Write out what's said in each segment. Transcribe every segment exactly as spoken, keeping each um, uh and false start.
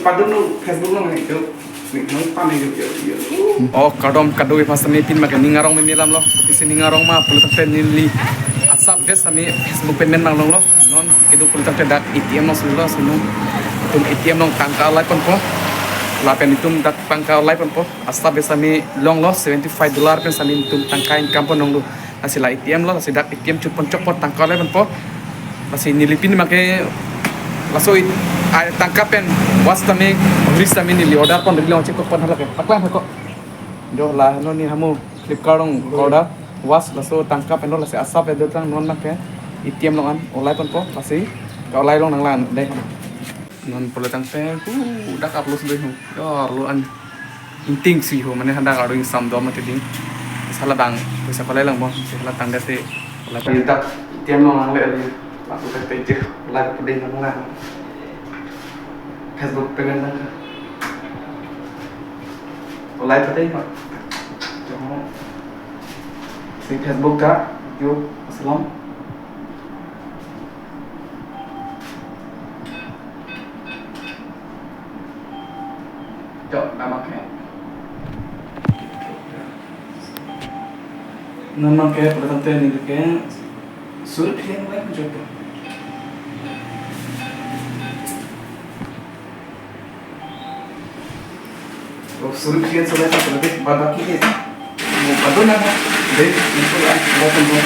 Padun lo Facebook along itu. Ning nangpame yo yo yo. Oh, kardom kadokave aphan sitame pini make ning arong meme alam lo. Pisi ning arong ma pulo tangte neli asap ave sitame Facebook payment nang longlo. Non kedo pulo tangte dak A T M along sulo sunu. Itum A T M along tangka olai ponpo. Lapen itum dak tangka olai ponpo. Asap ave sitame longlo seventy five dollar pen sitame itum tangka income pon longlo. Lasi la A T M lo, lasi dak A T M chut pon chokpo tangka olai ponpo. Lasi neli pini make laso it-, a, tangka pen watch tame, wrist tame neli order pon, neli long chek pon hala ke. Paklang hako. Jo la no ne hamu Flipkart along order watch laso tangka pen lo, lasi asap ave dotang non make A T M along an olai ponpo, lasi ka olai long nanglang dei. Non pulo tangte hu dak upload dei hu. Yo lo an. Ingting si ho, mane hadak arlo ingsam do mati ding. Sala bang, poisa kolai lang bang, sala tangga te. Kolai pa dak A T M along nangle ali. Lapu te te je, kolai pa ding nang na. Facebook payment nang. Kolai pa ding pa. Jong. Si Facebook ka, yo, aslam. Jo, nama ke. Nama ke, pulo tangte neli ke. Suruh pilihan lain juga. Oh, suruh pilihan sudah satu lebih, babat ini. Mo padun na, dei, ito lang, wala tong mo.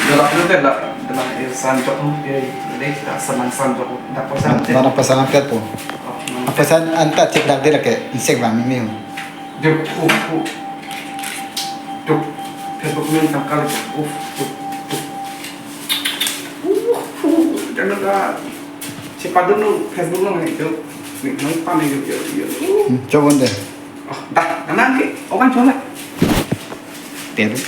Dala ko dai la, dala, eh, san jok mo, eh, dei, ta saman san jok, dak pasan. Mana pasan angkat po? Oh, no. Pasan anta cek dak dei lake, insek bang mimi. Dei, uh, uh. Dei, Facebook main tangkal, uh, uh, uh. Uh, uh, jangan dah. Si padun lo Facebook along itu. Ning nangpame yo yo yo. Hmm, coba deh. Oh, dah, nang ke, orang coba. Tiap.